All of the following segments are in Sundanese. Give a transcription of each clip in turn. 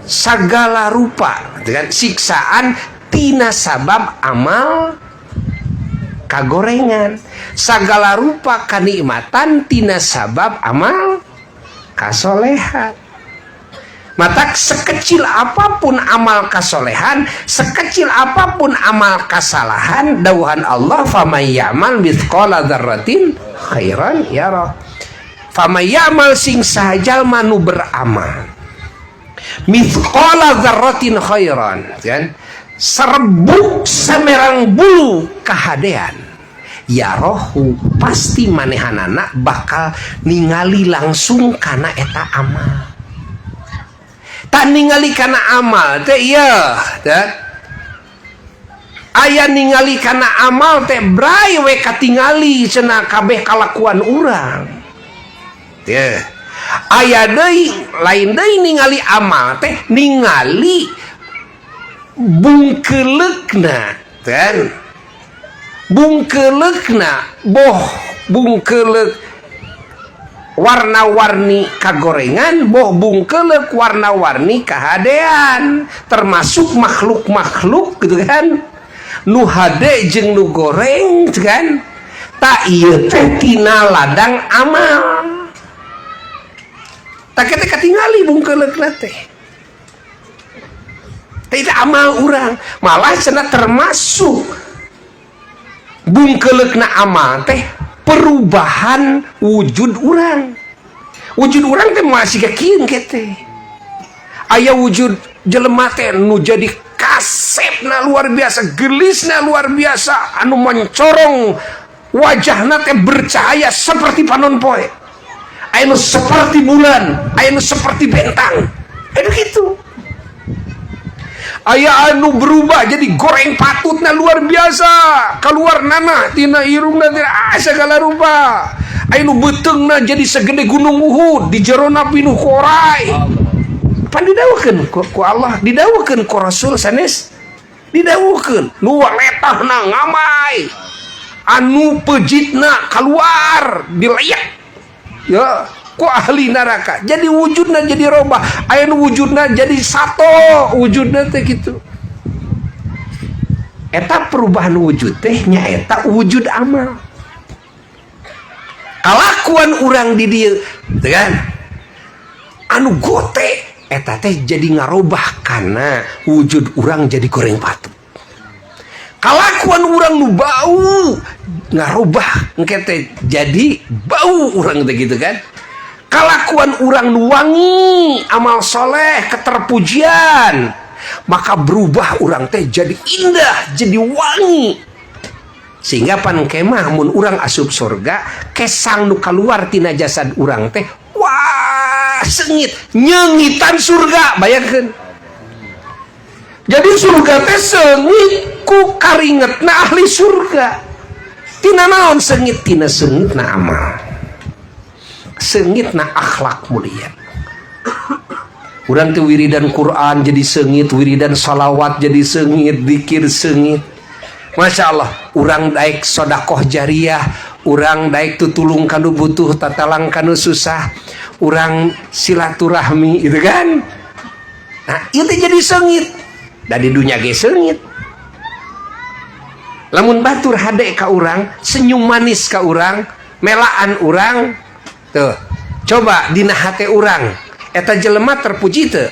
Segala rupa gitu kan, siksaan tina sabab amal kagorengan, segala rupa kanikmatan tina sabab amal kasolehan. Matak sekecil apapun amal kasolehan, sekecil apapun amal kasalahan, dawuhan Allah, faman ya'mal mithqala dzarratin khairan yarah. Faman ya'mal, sing saha jalma nu beramal, mithqala dzarratin khairan kan, serebuk samerang bulu kahadean, yarohu, pasti manehanana bakal ningali langsung kana eta amal. Tak ningali kana amal teh, iya teh aya ningali kana amal teh bray we katingali cenah kabeh kalakuan urang teh. Aya deui, lain deui ningali amal teh, ningali bungkeuleukna kan, bungkeuleukna, boh bungkeuleuk warna-warni kagorengan, boh bungkeuleuk warna-warni kahadean, termasuk makhluk-makhluk gitu kan, nu hade jeung nu goreng gitu kan. Tak ieu teh tina ladang amal, tak teh katingali bungkeuleukna teh. Teh itu amal urang malah cenah termasuk bungkeuleukna amal teh perubahan wujud urang. Wujud urang teh masih kieu teh. Aya wujud jelema teh nu jadi kasepna luar biasa, gelisna luar biasa, anu mencorong wajahna teh bercahaya seperti panon poe, aya nu seperti bulan, aya nu seperti bentang, aya gitu. Aya anu berubah jadi goreng patutna luar biasa, keluar nanah tina irungna, tina segala rupa. Aya nu beuteungna jadi segede gunung Uhud, di jerona pinuh korai. Pan didawuhkeun ku Allah, didawuhkeun ku Rasul sanes, didawuhkeun nu letahna ngamai, anu pejitna keluar dileyak ya ku ahli neraka. Jadi wujudna jadi robah, aya nu wujudna jadi sato, wujudna teh gitu. Eta perubahan wujud teh nyaeta wujud amal kalakuan urang di dieu teu kan, anu gote eta teh jadi ngarobah kana wujud urang jadi goreng patut. Kalakuan urang nu bau ngarobah engke teh jadi bau urang teh gitu kan. Kalakuan urang nu wangi, amal soleh, keterpujian, maka berubah urang teh jadi indah, jadi wangi, sehingga pan kemah mun urang asup surga, kesang nu keluar tina jasad urang teh wah sengit, nyengitan surga. Bayangkan, jadi surga teh sengit ku karingetna ahli surga. Tina naon sengit? Tina sengit na amal, sengit na akhlak mulia. Urang teh wiridan Quran jadi sengit, wiridan salawat jadi sengit, dikir sengit. Masya Allah, urang daek sodakoh jariah, urang daek tutulung kanu butuh, tatalang kanu susah, urang silaturahmi gitu kan. Nah, itu jadi sengit. Dan di dunia ge sengit. Lamun batur hade ka urang, senyum manis ka urang, melaan urang, tuh. Coba dina hate urang, eta jelema terpuji teu?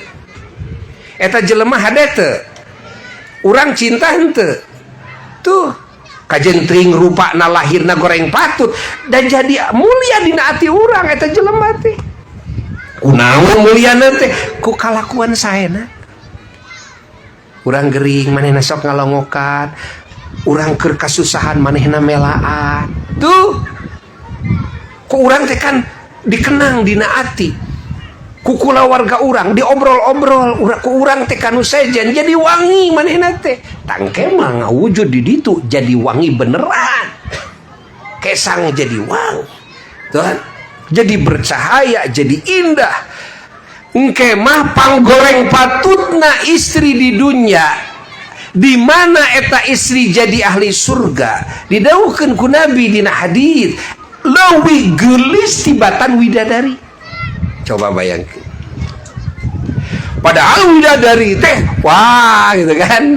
Eta jelema hade teu? Urang cinta henteu? Tuh, kajentring rupana lahirna goreng patut dan jadi mulia dina ati urang eta jelema teh. Kunaon muliana teh? Ku kalakuan saena. Urang gering manehna sok ngalongokan, urang keur kasusahan manehna melaan. Tuh, ku urang teh kan dikenang dina ati ku kulawarga urang, diobrol-obrol urang ku urang teh kanu sejen, jadi wangi manehna teh. Tangke mah ngawujud di ditu jadi wangi beneran, kesang jadi wangi tuh, jadi bercahaya, jadi indah. Engke mah panggoreng patutna istri di dunia, di mana eta istri jadi ahli surga, didawuhkeun ku Nabi dina hadis, leuwih geulis tibatan widadari. Coba bayangkan. Padahal widadari teh wah gitu kan.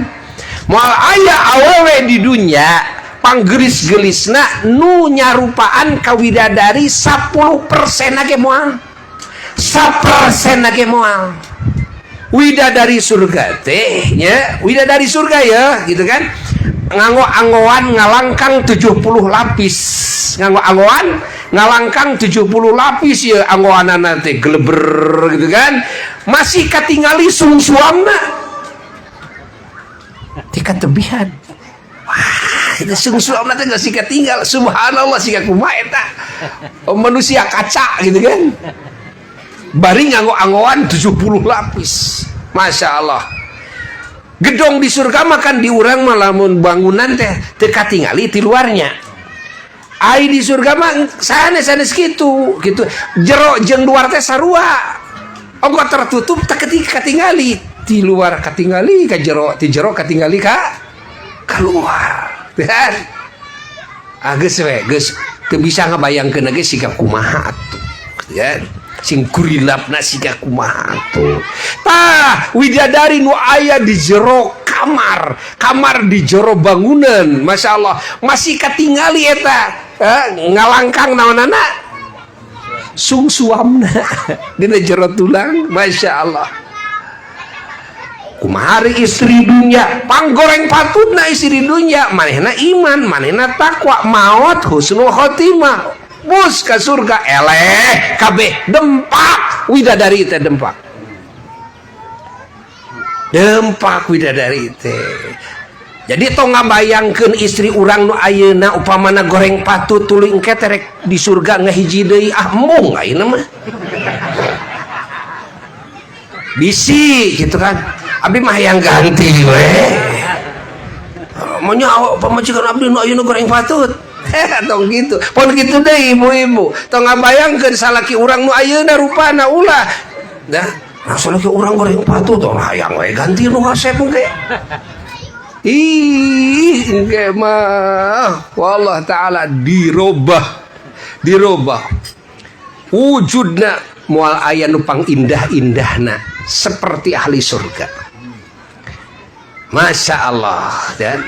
Moal aya awewe di dunya panggelis-gelisna nu nyarupaan ka widadari 10% ge moal. 1% ge moal. Widadari surga teh nya, widadari surga ya gitu kan. Nganggo anggoan ngalangkang 70 lapis. Nganggo anggoan ngalangkang 70 lapis ya, anggoanana teh geleber gitu kan. Masih katingali sungsuamna. Tika tebihan. Wah, itu sungsuamna teh geus katinggal. Subhanallah, siga kumaha eta. Manusia kaca gitu kan. Bari nganggo anggoan 70 lapis. Masya Allah. Gedong di surga makan di urang mah lamun bangunan teh teu katingali ti luarnya. Ai di surga mah sanes, sanes kitu gitu. Jero jeung luar teh sarua. Ongko tertutup teh ketika katingali ti luar katingali ka jero, ti jero katingali ka keluar. Dan ah geus we, geus teu bisa ngabayangkeun ge siga kumaha atuh. Ya. Sing kurilapna siga kumaha tuh. Tah, widadari nu aya di jero kamar, kamar di jero bangunan, Masya Allah, masih katingali eta, ngalangkang naonana? Sungsuamna dina jero tulang, Masya Allah. Kumaha istri dunya, panggoreng patutna istri dunya, manehna iman, manehna takwa, maot husnul khotimah. Bus ke surga eleh kabeh dempak widadari teh, dempak dempak widadari teh. Jadi tong ngabayangkeun istri urang nu ayeuna upamana goreng patut tuluy engke teh rek di surga ngahiji deui, ah embung ayeuna mah bisi gitu kan. Abdi mah yang ganti we maunya awak pamajikan abdi nu ayeuna goreng patut. Tong gitu, pon gitu deh ibu-ibu, tong ngabayangkeun salaki urang nu ayeuna rupana, ulah dah. Nah, salaki urang goreng patut, tong hayang we ganti nu kasep engke. Ih, engke mah wallah taala dirobah, dirobah wujudna, moal aya nu pangindah-indahna seperti ahli surga. Masya Allah. Dan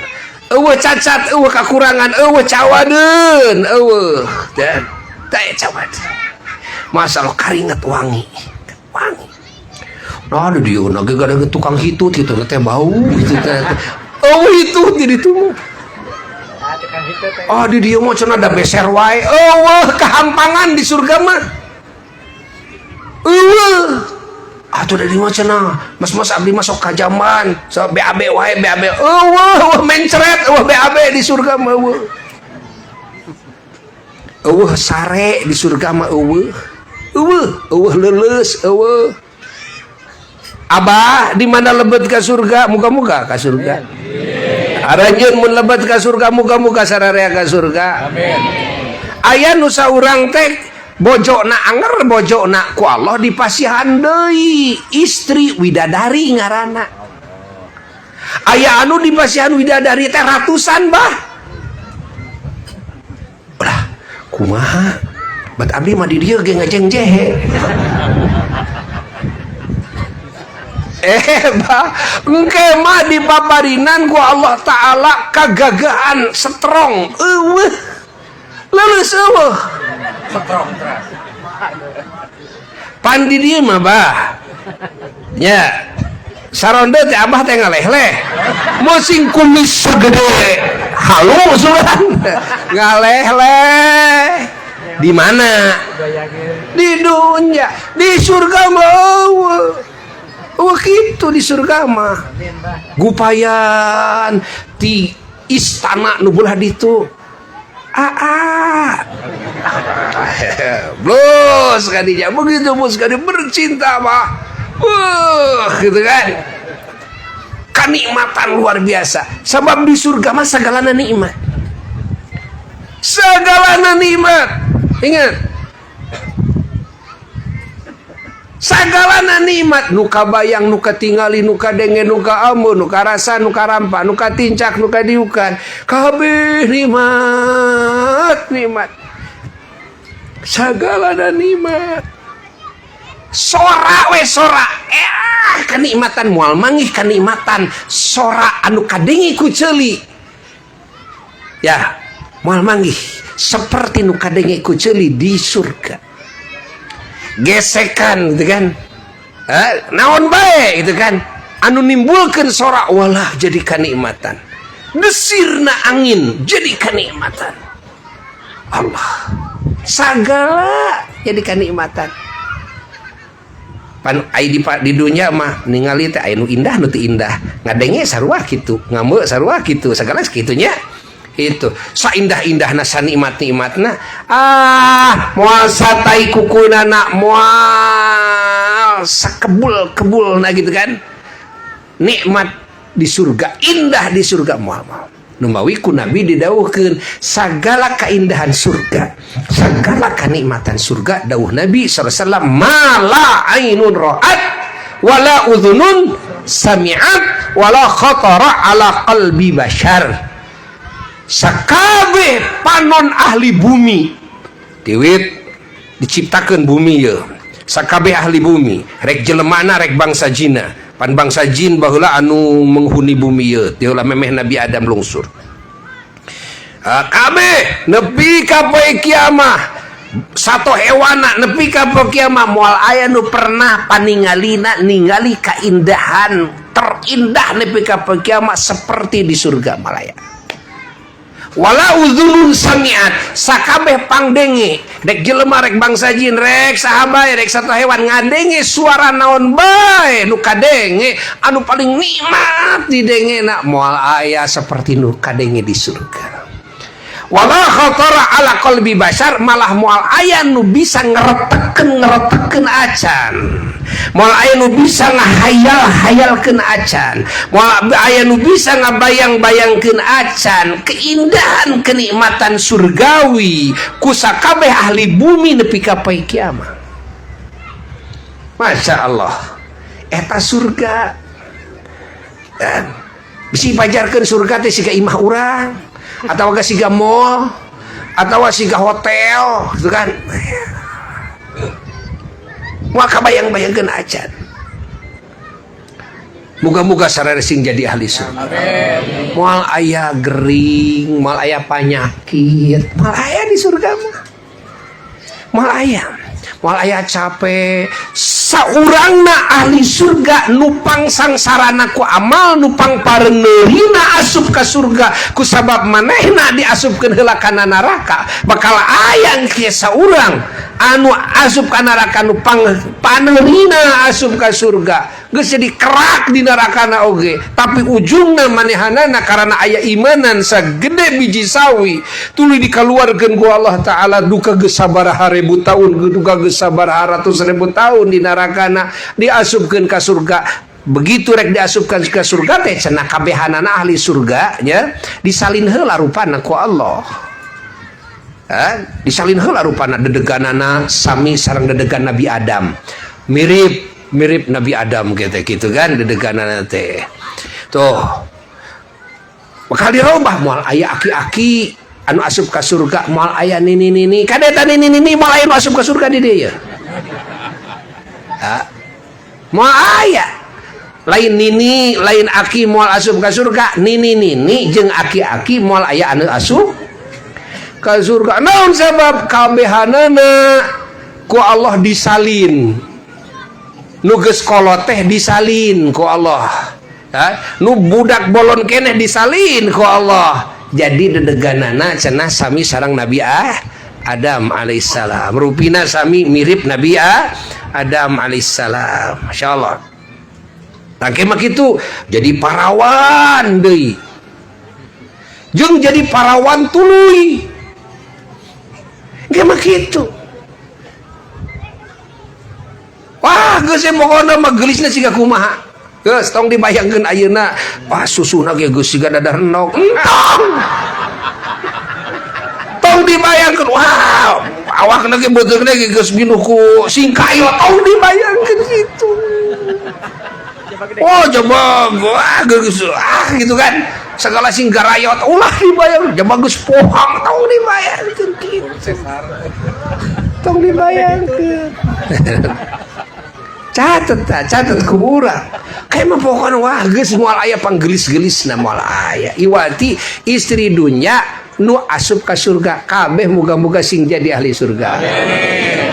eueuh cacat, eueuh kakurangan, eueuh cawadeun, eueuh dan teh cawadeun. Masya Allah, karinget wangi wangi. Nah, ada dia ge ada tukang hitut gitu teh bau gitu teh. Eueuh hitut di ditu mah. Ah, di dieu mah cenah da beser wae. Eueuh kahampangan di surga mah. Eueuh. Atuh da di mah cenah, mas-mas abdi masuk ka jamban, so BAB wae BAB. Eueuh, eueuh mencret, eueuh BAB di surga mah eueuh. Eueuh sare di surga mah eueuh. Eueuh, eueuh leuleus, eueuh. Abah di mana lebet ka surga? Muga-muga ka surga. Aranjeun mun lebet ka surga, muga-muga sararea ka surga. Amin. Aya nu saurang teh bojona anger, bojona ku Allah dipasihan deui istri widadari ngaranna. Aya anu dipasihan widadari teh ratusan, bah. Lah, kumaha? Bat abdi mah di dieu ge ngajengjehe. Bah, engke mah dipaparinan ku Allah Ta'ala kagagahan strong eueuh. Leuleus eueuh. Strong keras. Pan di dieu mah, bah. Nya. Saronde teh abah teh ngaleh-leh. Musing kumis segede halus kan. Ngaleh-leh. Di mana? Di dunia, di surga mah eueuh. Eueuh kitu di surga mah. Gupayan ti istana nu belah ditu. Aa. Blos kadinya begitu bos kadi bercinta mah. Gitu kan. Kenikmatan luar biasa. Sebab di surga mah segalana nikmat. Segalana nikmat. Ingat. Sagalana nikmat, nu kabayang, nu katingali, nu kadenge, nu kaambu, nu karasa, nu karampa, nu katincak, nu kadiukan, kabeh nikmat, nikmat. Sagalana nikmat. Sora we, sora kenikmatan, moal manggih kenikmatan sora anu kadenge ku ceuli ya, moal manggih seperti nu kadenge ku ceuli di surga. Gesekan gitu kan, naon bae gitu kan anu nimbulkan sora, walah jadi kenikmatan. Desirna angin jadi kenikmatan. Allah, segala jadi kenikmatan. Pan ai di dunia mah ningali teh aya nu indah, nu teu indah, ngadenge sarua kitu, ngambeu sarua kitu, segala sakitunya itu. Saindah-indahna, sanikmat-nikmatna, ah, moal satai kukunana, moal sakebul-kebulna gitu kan nikmat di surga, indah di surga, moal moal. Numawi ku Nabi didawuhkeun segala keindahan surga, segala kenikmatan surga, dawuh Nabi SAW, ma la ainun ra'at wala udhunun sami'at wala khatara ala qalbi bashar. Sakabeh panon ahli bumi diwit diciptakan bumi ye, sakabeh ahli bumi, rek jelemana rek bangsa jina, pan bangsa jin baheula anu menghuni bumi ye tiheula memeh Nabi Adam lungsur. Kabeh nepi ka poe kiamah, sato hewana nepi ka poe kiamah, moal aya nu pernah paningalina ningali kaindahan terindah nepi ka poe kiamah seperti di surga malaya. Wala udhunun samiat, sakabeh pangdenge, rek jelema rek bangsa jin rek saha bae rek sato hewan ngadenge suara naon bae, nu kadenge anu paling nikmat didengena moal aya seperti nu kadenge di surga. Wala khatara ala qalbi bashar, malah moal aya nu bisa ngeretekeun ngeretekeun acan, moal aya nu bisa ngahayal-hayalkeun acan, moal aya nu bisa ngabayang-bayangkeun acan keindahan kenikmatan surgawi ku sakabeh ahli bumi nepi ka poe kiamat. Masya Allah, eta surga. Dan bisi pajarkeun surga teh siga imah urang atau agak siga mall atau siga hotel gitu kan, moal kabayang-bayangkeun acan. Moga-moga sing jadi ahli surga. Moal aya gering, moal aya panyakit, moal aya di surga mah, moal aya, moal aya capek. Saurangna ahli surga nupang sangsarana ku amal, nupang pareneurina asup ka surga ku sabab manehna diasupkeun heula kana neraka. Bakal aya engke saurang anu asup ka neraka nupang paneurina asup ka surga, geus jadi kerak di nerakana oge, tapi ujungna manehanana karena aya imanan sagede biji sawi tuluy dikaluarkeun ku Allah Ta'ala. Duka geus sabaraha ribu tahun, duka geus sabaraha ratus ribu tahun di nerakana, diasupkeun ka surga. Begitu rek diasupkan ke surga teh cenah kabehanana ahli surga nya disalin heula rupana ku Allah. Disalin heula rupana, dedeganana sami sareng dedegan Nabi Adam, mirip mirip Nabi Adam gitu gitu kan dedeganana teh. Tuh bakal dirobah, moal aya aki-aki anu asup ka surga, moal aya nini nini kadeta nini nini, moal aya nu asup ka surga di dieu ya. Moal aya, lain nini lain aki moal asup ka surga, nini nini jeung aki-aki moal aya anu asup ka surga. Naon sabab? Kabehanana ku Allah disalin. Nu geus kolot teh disalin ku Allah. Ha? Nu budak bolon keneh disalin ku Allah. Jadi dedeganana cenah sami sareng Nabi Adam alaihissalam. Rupina sami mirip Nabi Adam alaihissalam. Masya Allah. Tangke mah kitu jadi parawan deui. Jeung jadi parawan tuluy. Ge mah kitu. Wah, geus pokona mah geulisna siga kumaha. Geus tong dibayangkeun ayeuna, wah, susuna ge geus siga dadar endog. Entong. Tong dibayangkeun, wah, awakna ge beuteungna ge geus binuh ku singkayo, tong dibayangkeun kitu. Oh, coba wah geus ah gitu kan. Segala sing garayot ulah dibayang, coba geus pohang, tong dibayangkeun kitu. Tong dibayangkeun. Catet ta, catet ku urang. Kayak mah pokokna wah geus moal aya panggelis-gelisna moal aya. Iwati istri dunya nu asup ka surga kabeh muga-muga sing jadi ahli surga. Amin.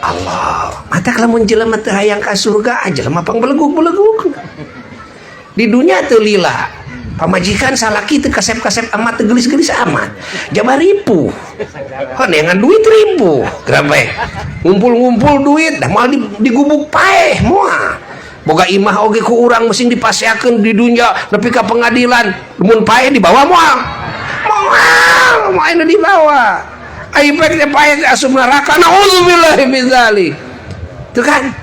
Allah, mata lamun jelema teu hayang ka surga jelema pangbelegug-belegug. Di dunia teu lila. Pamajikan salaki teu kasep-kasep amat teu gelis-gelis amat. Jaba ripuh. Honeangan duit ripuh. Kenapa? Ngumpul-ngumpul duit dah moal digubuk paeh moal. Boga imah oge ku urang mesti dipaseakeun di dunya nepi ka pengadilan. Mun paeh dibawa moal. Moal, moal nu dibawa. Ai pek teh paeh teh asup neraka. Nauzubillahi min dzalik. Tuh kan?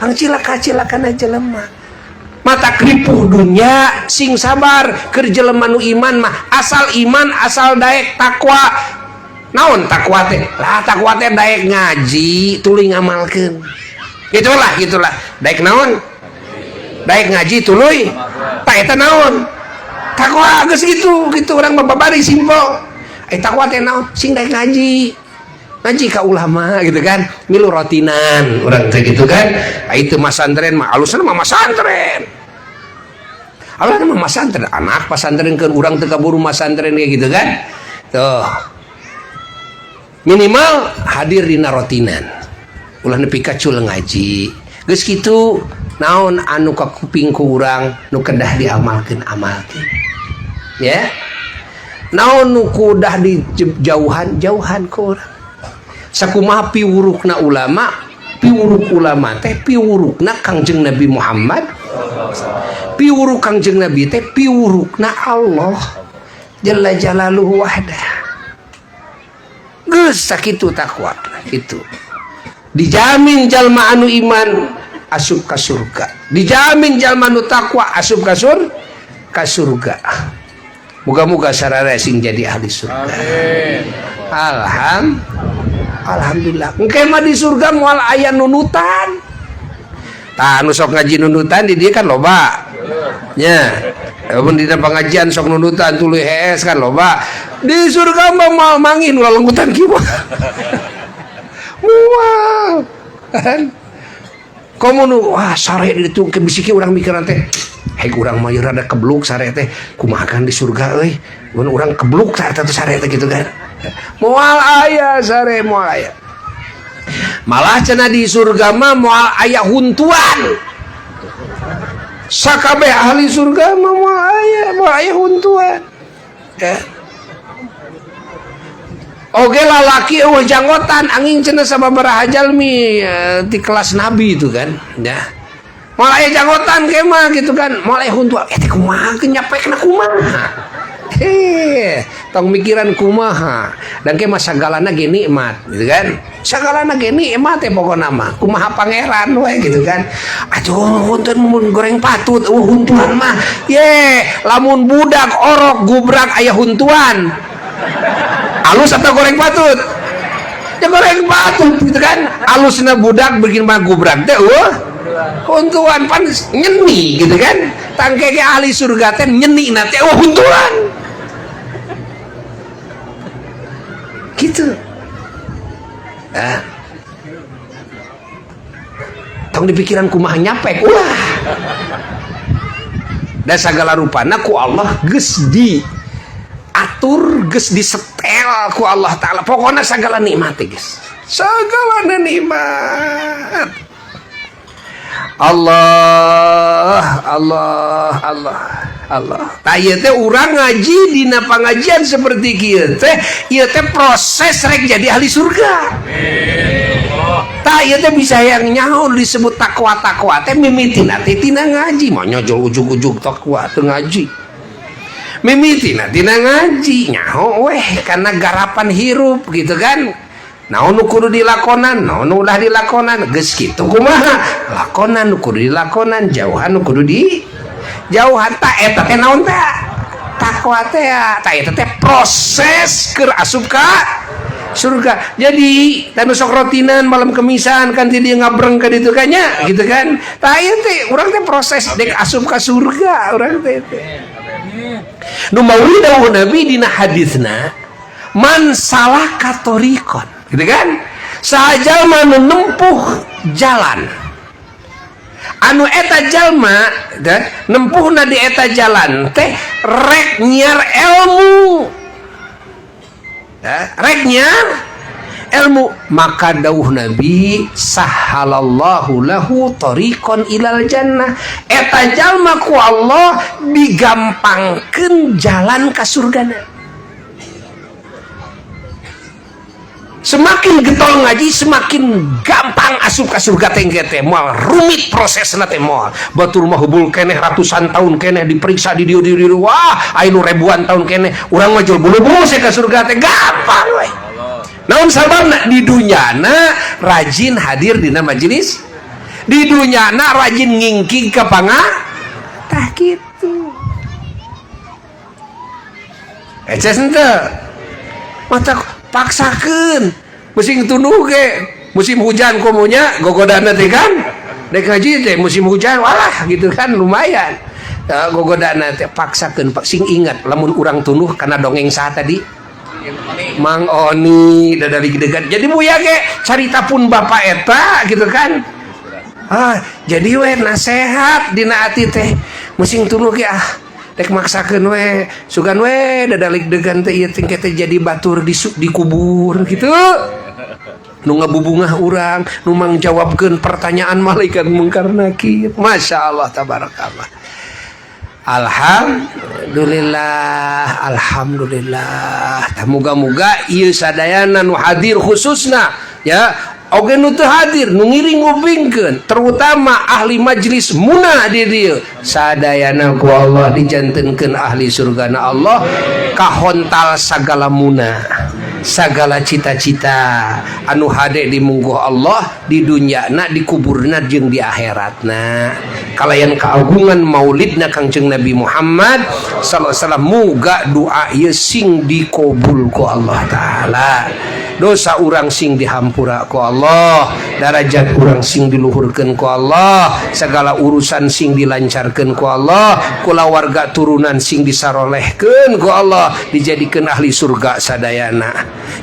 Pangcilaka-cilakana jelema. Mata kripuh dunya sing sabar keur jelema nu iman mah asal iman asal daek takwa. Naon takwa teh? Lah takwa teh daek ngaji tuluy ngamalkeun. Gitulah, gitulah. Daek naon? Daek ngaji tuluy. Tah eta naon? Takwa geus gitu, gitu urang mah babari simpel. Takwa teh naon? Sing daek ngaji. Ngaji ka ulama gitu kan, milu rotinan urang teh gitu kan. Itu masantren mah alusna mah masantren. Alusna mah masantren, anak pasantren keun urang teu kaburu masantren kayak gitu kan. Tuh. Minimal hadir dina rotinan. Ulah nepi ka cul ngaji. Geus kitu naon anu ka kuping ku urang nu kedah diamalkeun amalkeun. Ya. Naon nu kudah dijauhan jauhan ku urang. Sakumaha piwurukna ulama, piwuruk ulama teh piwurukna Kangjeng Nabi Muhammad, piwuruk Kangjeng Nabi teh piwurukna Allah Jalla Jalaluhu wahdah. Geus sakitu takwa kitu. Dijamin jalma anu iman asup ka surga. Dijamin jalma anu takwa asup ka ka surga. Muga-muga sararea sing jadi ahli surga. Amin. Alhamdulillah. Engke mah di surga moal aya nunutan. Tah anu sok ngaji nunutan di dieu kan loba. Nya. Mun dina pengajian sok nunutan tuluy hees kan loba. Di surga mah moal mangin ulah lengkutan kieu. Moal. Kan? Komo nu wah sare di ditu ke bisiki urang mikiran teh. Hei urang mah ieu rada kebluk sare teh. Kumaha kan di surga euy. Mun urang kebluk sare teh sare teh gitu kan. Moal aya sare moal aya. Malah cenah di surga mah moal aya huntuan. Sakabeh ahli surga mah moal aya huntuan. Ya. Oge lalaki eueuh janggotan angin cenah sababaraha jalmi di kelas nabi itu kan, ya. Moal aya janggotan ke mah gitu kan, moal aya huntuan. Eh teh kumaha nyapekna kumaha? Tong mikiran kumaha. Dan ke mah sagalana ge nikmat gitu kan. Sagalana ge nikmat teh pokona mah. Kumaha pangeran we gitu kan. Aduh punten mun goreng patut eueuh huntuan mah. Ye, lamun budak orok gubrak aya huntuan. Alus atau goreng patut? Ya goreng patut gitu kan. Alusna budak bikin mah gubrak teh eueuh huntuan pan nyeni gitu kan. Tangke ge ahli surga teh nyeni na teh eueuh huntuan. Gitu. Nah. Tong dipikiran kumaha nyapek ulah. Dan segala rupana ku Allah geus diatur, geus disetel ku Allah Ta'ala. Pokoknya segala nikmat geus. Segala nikmat. Allah, Allah, Allah, Allah. Tah ieu teh urang ngaji dina pangajian seperti kieu teh, ieu teh proses rek jadi ahli surga. Tah ieu teh bisa yang nyaho disebut takwa-takwa teh mimitina teh tina ngaji, mah nyojol ujug-ujug takwa teu ngaji. Mimitina tina ngaji nyaho weh karena garapan hirup gitu kan. Naon nu kudu dilakonan, naon nu ulah dilakonan, geus kitu kumaha? Lakonan nu kudu dilakonan, jauhan nu kudu di jauhan. Ta eta teh naon teh? Takwa teh. Ta eta teh proses keur asup ka surga. Jadi tanu sok rotinan malam kemisan kan ti dieu ngabreng ka ditu kan nya, gitu kan. Tah ieu teh urang teh proses dek asup ka surga urang teh. Nu mauli dawuh Nabi dina hadisna man salaka tariqan, gitu kan? Saha jalma nu nempuh jalan. Anu eta jalma dan nempuhna di eta jalan teh rek nyiar ilmu. Ya, rek nyiar ilmu, maka dawuh Nabi sahhalallahu lahu tariqan ilal jannah. Eta jalma ku Allah digampangkeun jalan ka surgana. Semakin getol ngaji semakin gampang asup ka surga teh teh moal rumit prosesna teh moal. Batur mah hubul keneh ratusan tahun keneh diperiksa di dieu di dieu, wah aya nu ribuan tahun keneh, urang mah jol bulu-bulu ka surga teh gampang we. Naon sababna? Di dunyana rajin hadir dina majelis, di dunyana rajin ngingking ka panga tah kitu. Eces henteu mata paksakeun musim tunduh ge musim hujan komonya gogodana teh kan dek ngaji teh musim hujan walah gitu kan lumayan ya, gogodana teh paksakeun sing ingat lamun urang tunduh kana dongeng saha tadi Mang Oni dadali degan jadi buya ge carita pun bapak eta gitu kan ah jadi we nasehat dina ati teh musim tunduh ge ah dek maksakeun we sugan we dadalik degan teh ieu teh teh jadi batur dikubur gitu nu ngabubungah urang nu mangjawabkeun pertanyaan malaikat mungkar nakir. Masya Allah tabarakallah. Alhamdulillah, alhamdulillah. Tah muga-muga ieu sadayana nu hadir khususna ya oge nu teu hadir nu ngiring ngupingkeun terutama ahli majlis muna di dieu sadayana ku Allah dijantenkeun ahli surgana Allah kahontal sagala muna sagala cita-cita anu hade dimungguh Allah di dunyana di kuburna jeung di akhiratna kalayan keagungan maulidna Kangjeng Nabi Muhammad sallallahu alaihi wasallam. Muga doa ieu sing dikabul ku Allah taala, dosa urang sing dihampura ku Allah, darajat urang sing diluhurkeun ku Allah, segala urusan sing dilancarkeun ku Allah, kulawarga turunan sing disarolehkeun ku Allah, dijadikeun ahli surga sadayana,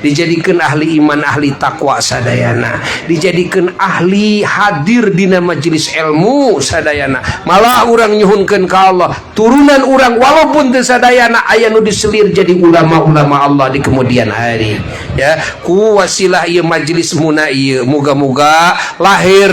dijadikeun ahli iman ahli takwa sadayana, dijadikeun ahli hadir dina majelis ilmu sadayana. Malah urang nyuhunkeun ka Allah turunan urang walaupun teu sadayana aya nu diselir jadi ulama-ulama Allah di kemudian hari ya ku wasilah ieu majelis muna ieu muga-muga lahir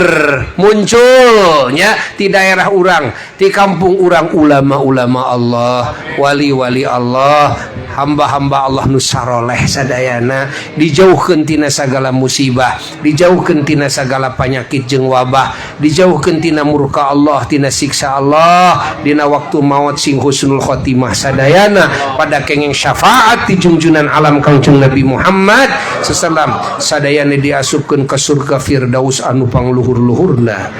munculnya di daerah urang di kampung urang ulama-ulama Allah, wali-wali Allah, hamba-hamba Allah nu saroleh sadayana, dijauhkeun tina sagala musibah, dijauhkeun tina sagala panyakit jeung wabah, dijauhkeun tina murka Allah, tina siksa Allah, dina waktu maut sing husnul khotimah sadayana pada kenging syafaat di junjunan alam Kangjeng Nabi Muhammad sallam sadayana diasupkeun ke surga Firdaus anu pangluhur-luhurna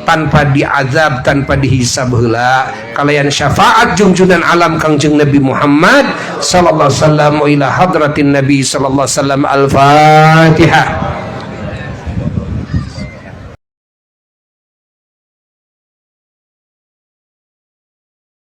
tanpa diazab tanpa dihisab heula kalayan syafaat junjunan alam Kangjeng Nabi Muhammad sallallahu alaihi wasallam ila hadratin Nabi sallallahu alaihi wasallam. Al-Fatihah.